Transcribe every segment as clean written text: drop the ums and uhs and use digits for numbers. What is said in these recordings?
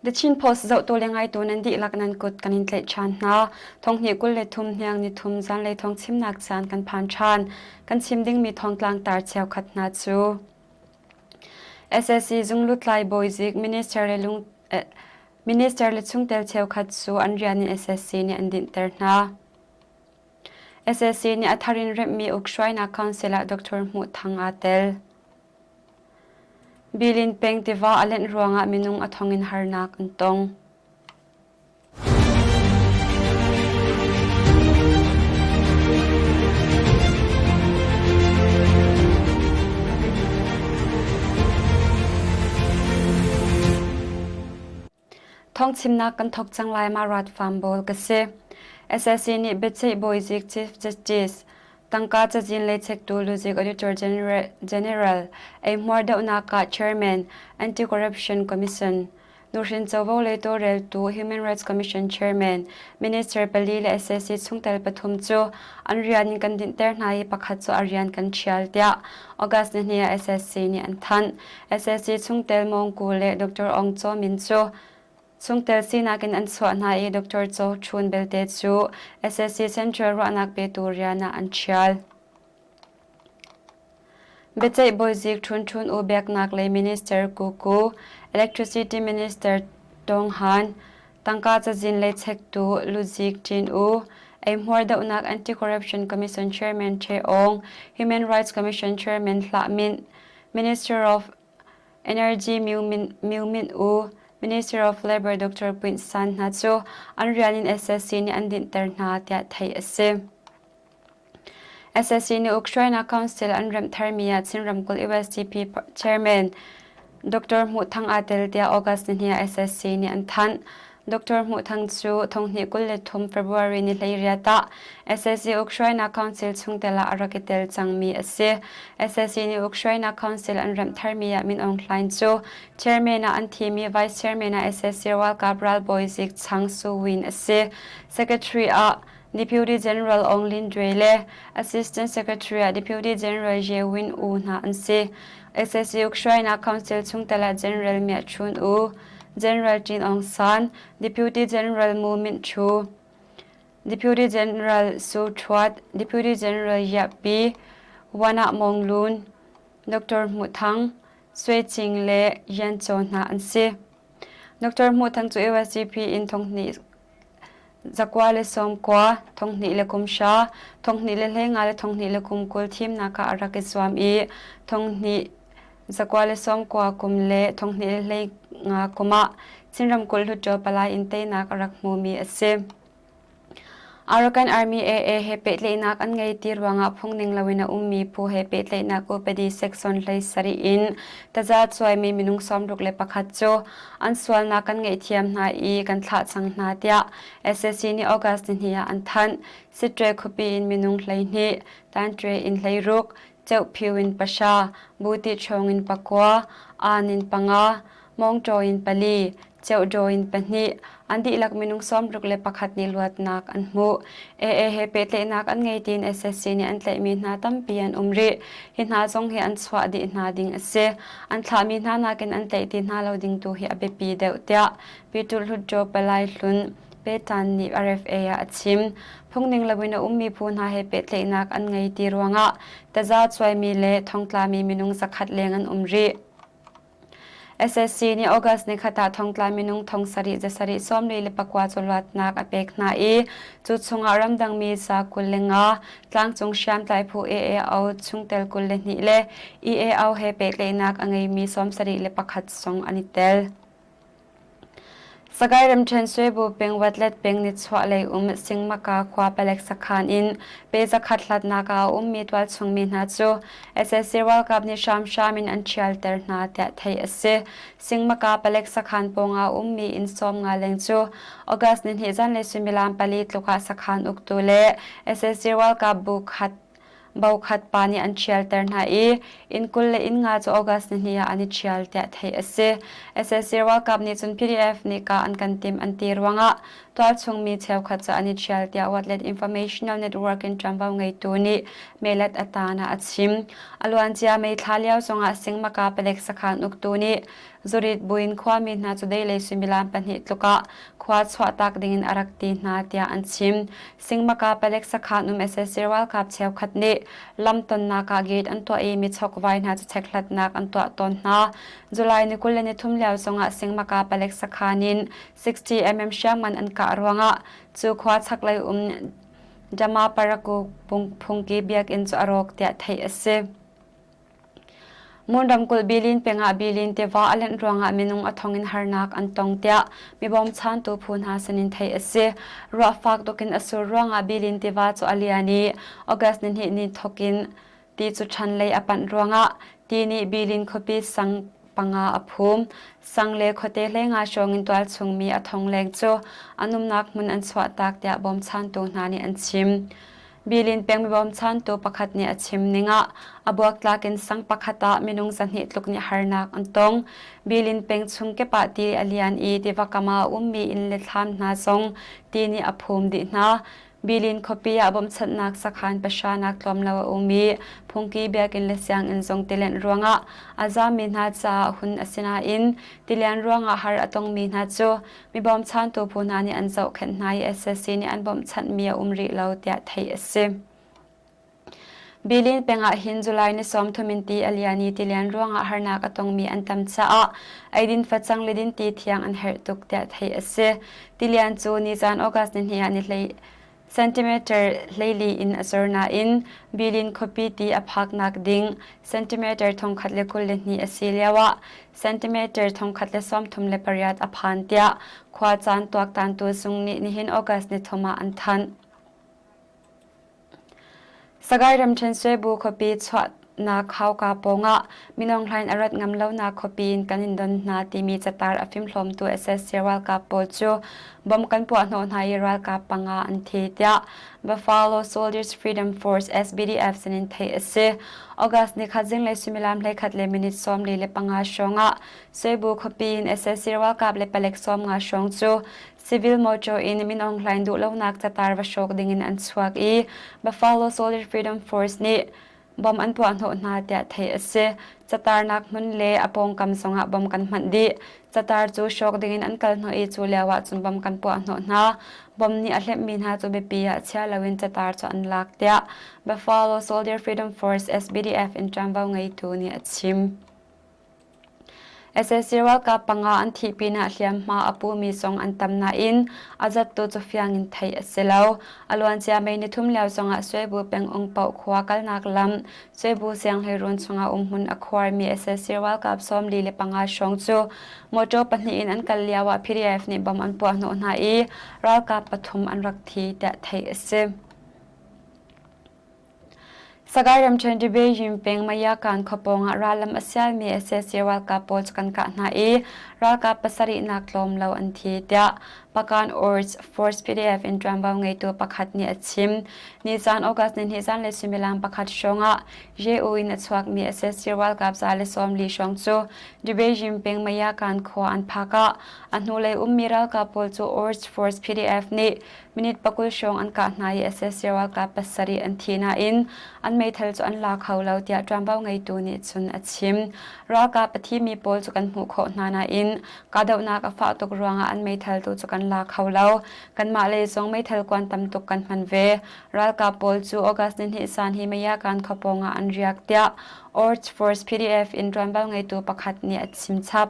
The Chin Post zohtu le ngaitu nan dihlak nan kut kan in tlaih ṭhan hna. Thonghnih 23 hniang nithum zanlei thawng chimnak caan kan phan ṭhan. Kan chim dingmi thawngtlang tar cheukhat hna cu SSC zung lutlai bawizik minister le lung minister le chungtel cheukhat cu an rian in SSC nih an dinhter hna. SSC nih a thar in remhmi ukhruainak council ah Dr. Hmuh Thang aa tel. Bilin peng tiva a lenh ruangah minung a thong in harnak an tong. Thawngchimnak kan thawk cang lai ma rat farm bawl ka si. SSC nih biaceih bawizik Chief Justice tangka cazin le chektu luzik Auditor General eihmuar dohnak ah Chairman Anti-Corruption Commission Nuhrin covo le tawlreltu Human Rights Commission Chairman Minister pali le SSC chungtel pathum cu an rian in kan dinhter hna i pakhat cu a rian kan ṭhial tiah August nihnih ah SSC nih an thanh. SSC chungtel Mawng Ku le Dr. Aung Chaw Min cu chungtel sinak in an chuah hna i Dr. Chaw Chun belte cu SSC Central ruahnak petu rian ah an ṭhial. Biaceih bawizik Htun Htun U biaknak lei Minister Ku Ku, Electricity Minister Tawng Han, tangka cazin lei chektu Luzik Tin U, eihmuar dohnak Anti-Corruption Commission Chairman Htwe Aung, Human Rights Commission Chairman Hlah Minh, Minister of Energy Myo Myint U, Minister of Labor Dr. Pwint San hna cu an rian in SSC nih an dinhter hna tiah theih a si. SSC nih Ukraine Council an remh tharmi ah Chin ramkulh USDP chairman Dr. Hmuh Thang aa tel tiah August nihnih ah SSC nih an thanh. Dr. Hmuh Thang cu thonghnih 23 February ni 18 ah SSC Ukraine Council chungtel ah a rak i tel cangmi a si. SSC nih Ukraine Council an remh tharmi ah Min Aung Hlaing cu chairman ah an thimi vice chairman ah SSC ralkap ralbawi zik Chang Su Win a si. Secretary ah Deputy General Aung Lin Dwe le Assistant Secretary ah Deputy General Ye Win Oo hna an si. SSU Hruainak Council chungtel ah General Mya Chun Oo, General Tin Aung San, Deputy General Mu Mint Chu, Deputy General Su Thuat, Deputy General Yap Pi, Wana Mong Lun, Dr. Hmu Thang, Sui Ching le Yan Cho hna an si. Dr. Hmu Thang cu USGP in thonghnih 919, 2010, 2015 le 2020 thimnak ah a rak i zuam i 2019 kum le 2015 kum ah Chin ramkulh Hluttaw Palai in teinak a rak hmumi a si. Arakan Army AA he pehtlaihnak an ngei ti ruangah phungning loin a ummi phu he pehtlaihnak upadi section 17 in taza cuaimi minung 61 cu an sualnak kan ngaihthiam hna i kan thlah cang hna tiah SAC nih August nihnih ah an thanh. Sittwe khuapi in minung 12, Tanṭwe in 16, Ceuphiu in pahra, Buti ṭhawng in pakua, Aan in panga, Mawngṭaw in pali, Ceuhdaw in pahnih, an dihlak minung 61 nih luatnak an hmuh. AA he pehtlaihnak an ngei tiin SSC nih an tlaihmi hna tampi an um rih. Hi hna zong hi an chuah dih hna ding a si. An thlahmi hna nakin an tlaih ti hna lo ding tu hi a biapi deuh tiah Pyituh Hlutṭaw Palai Hlun Petan nih RFA ah a chim. Phungning loin a ummi phu hna he pehtlaihnak an ngei ti ruangah taza cuaimi le thongtlami minung zakhat leng an um rih. SSC nih August nikhat ah thongtla minung thong sarih zasarih 44 cu luatnak a pek hna i cu chungah ramdangmi za 25 tlangcung hriamtlai phu AAO chungtel 22 le EAO he pehtlaihnak a ngeimi 71 zong an i tel. Sagaing ramṭhen Suebu peng Watlet peng nichuahlei um Singmaka khua palek sakhan in pe zakhat hlatnak ah a ummi tualchung mi hna cu sac ralkap nih hramhram in an ṭhialter hna tiah theih a si. Singmaka palek sakhan pawngah a ummi inn 50 leng cu August nihnih zanlei suimilam pali tluk ah sakhan uktu le sac ralkap bu khat Bokhat pa nih an ṭhialter hna i inn 20 le inn nga cu August nihnih ah an i ṭhial tiah theih a si. Sac ralkap nih cun PDF nih kah an kan timh an ti ruangah Tualchung mi cheukhat cu an i ṭhial tiah Watlet Informational Network in ṭuanvo ngeitu nih Melet Atan ah a chim. A luancia May thla lio zongah Singmaka palek sakhan uktu nih zurit buin khuami hna cu deilei suimilam pahnih tluk ah khua chuahtak dingin a rak ti hna tiah an chim. Singmaka palek sakhan um sac ralkap cheukhat nih lam tonnak ah gate an tuah i mi chokvai hna cu chekhlatnak an tuah tawn hna. July ni 23 lio zongah Singmaka palek sakhan in 60 mm hriamngan an kah ruangah cu khua chaklei um Dama Paraku phungki biakinn cu a rawk tiah theih a si. Mon ramkulh Bilin peng ah Bilin tiva a lenh ruangah minung a thong in harnak an tong tiah mi bawmchantu phu hna sinin theih a si. Ruah fak tuk in a sur ruangah Bilin tiva cu a lian i August nihnih ni thawk in ti cu ṭhan lei a panh ruangah ti nih Bilin khuapi sang panga a phum. Sang le khuate hleinga hrawng in tualchung mi a thong leng cu an umnak hmun an chuahtak tiah bawmchantu hna nih an chim. Bilin peng mibawmchantu pakhat nih a chim ning ah a buaktlak in sang pakhat ah minung 200 tluk nih harnak an tong. Bilin peng chung kip ah ti a lian i tiva kam ah a ummi inn le thlam hna zong ti nih a phum dih hna. Bilin khuapi ah bawmhchanhnak sakhan pahranak tlawm lo a um i phungki biakinn le sianginn zong tilenh ruangah a zaammi hna caah hun a si nain tilian ruangah har a tongmi hna cu mi bawmchantu phu hna nih an zohkhenh hna i SSC nih an bawmhchanhmi a um rih lo tiah theih a si. Bilin peng ah hin July ni 30 in ti a lian i tilian ruangah harnak a tongmi an tam caah eidin facang le dinti thiang an herh tuk tiah theih a si. Tilian cu nizan August ni hnih ah ni hlei centimeter 14 in a zor nain Bilin khuapi ti a phaknak ding centimeter 122 a si lioah centimeter 138 a phan tiah khua caan tuaktantu zung nih nihin August ni thum ah an thanh. Sagaing ramṭhen Swebu khuapi chuahnak hauka pawngah minung hlain a rat ngam lonak khuapi in kan in don hna timi catar a fimhlawmtu sac ralkap pawl cu bomb kan puahhnawh hna i ralkap panga an thi tiah Buffalo Soldiers Freedom Force SBDF sinin theih a si. August nikhat zinglei suimilam 11 le minute 45 hrawngah Swebu khuapi in sac ralkap le palek 50 hrawng cu Civil motor in Min Aung Hlaing duhlonak catar va hrawk dingin an chuak i Buffalo Soldier Freedom Force nih bom an puahhnawh hna tiah theih a si. Catarnak hmun le a pawngkam zongah bom kan hmanh dih. Catar cu hrawk dingin an kal hnawh i cu lio ah cun bom kan puahhnawh hna. Bom nih a hlemhmi hna cu biapi ah chia loin catar cu an lak tiah Buffalo Soldier Freedom Force SBDF in ṭuanvo ngeitu nih a chim. Sac ralkap panga an thih pinah hliamhma a pumi zong an tam nain a zattu cu fiang in theih a si lo. A luancia May nithum lio zongah Suaibu pengung paoh khua kalnak lam Suaibu sianghleiruun chungah umhmun a khuarmi sac ralkap 45 hrawng cu motor pahnih in an kal lioah PDF nih bom an puahhnawh hna i ralkap pathum an rak thi tiah theih a si. Sagaing ramṭhen Dibeyim peng Mayakan khuapawng ah rallam a sialmi sac ralkap pawl cu kan kah hna i ralkap pasarihnak tlawm lo an thi tiah Pakan Ords Force PDF in ṭuanvo ngeitu pakhat nih a chim. Nizan August nihnih zanlei suimilam pakhat hrawngah JU in a chuakmi sac ralkap 140 hrawng cu Dibeyim peng Mayakan khua an phak ah a hnulei ummi ralkap pawl cu Ords Force PDF nih Minute pakul hrawng an kah hna i sac ralkap pasarih an thi nain an meithal cu an la kho lo tiah ṭuanvo ngeitu nih cun a chim. Ralkap a thimi pawl cu kan hmuh khawh hna nain kahdohnak a fah tuk ruangah an meithal tu cu kan la kho lo. Kanmah lei zong meithal kuan tam tuk kan hman ve. Ralkap pawl cu August nihnih san hi Mayakan khua pawngah an riak tiah Orch Force PDF in ṭuanvo ngeitu pakhat nih a chim chap.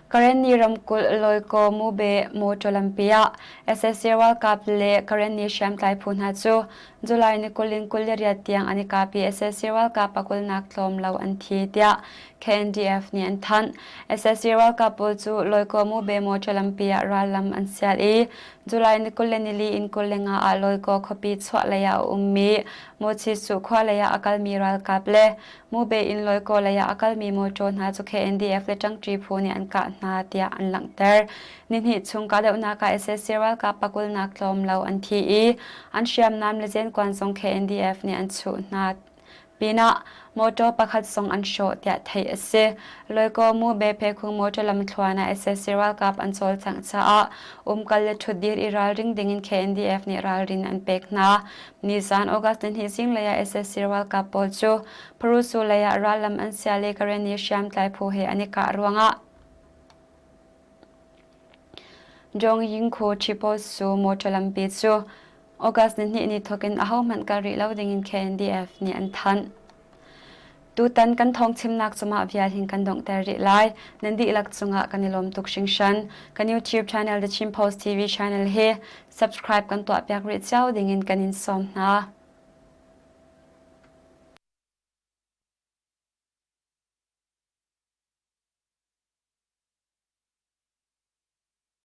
Karenni ramkulh Loikaw Mube mawṭaw lampi ah sac ralkap le Karenni hriamtlai phu hna cu July ni 20 in 28 tiang an i kap i sac ralkap a kulnak tlawm lo an thi tiah KNDF nih an thanh. Sac ralkap pawl cu Loikaw Mube mawṭaw lampi ah rallam an sial i July ni 24 in 25 ah Loikaw khuapi chuahlei ah a ummi Mawchisu khua lei ah a kalmi ralkap le Mube in Loikaw lei ah a kalmi mawṭaw hna cu KNDF le ṭangṭi phu nih an kah hna tiah an langhter. Nihnih chung kahdohnak ah sac ralkap pakulnak tlawm lo an thi i an hriamnam le zenkuan zong KNDF nih an chuh hna. Pinah motor pakhat zong an hrawh tiah theih a si. Loikaw mu Bephekung motor lamthluan ah sac ralkap an cawlcangh caah umkal le ṭhutdir i ralring dingin KNDF nih ralrin an pek hna. Nizaan August nihnih zinglei ah sac ralkap pawl cu Pharusu lei ah rallam an sial i Karenni hriamtlai phu he an i kah ruangah Dawng-Yingkhu Ṭhipaw-su motor lampi cu August nihnih ni thawk in ahohmanh kal rih lo dingin KNDF nih an thanh. Tutan kan thawngchimnak cu mah vial hin kan donghter rih lai. Nan dihlak cungah kan i lawm tuk hringhran. Kan YouTube channel The Chin Post TV channel hi subscribe kan tuahpiak rih cio dingin kan in sawm hna.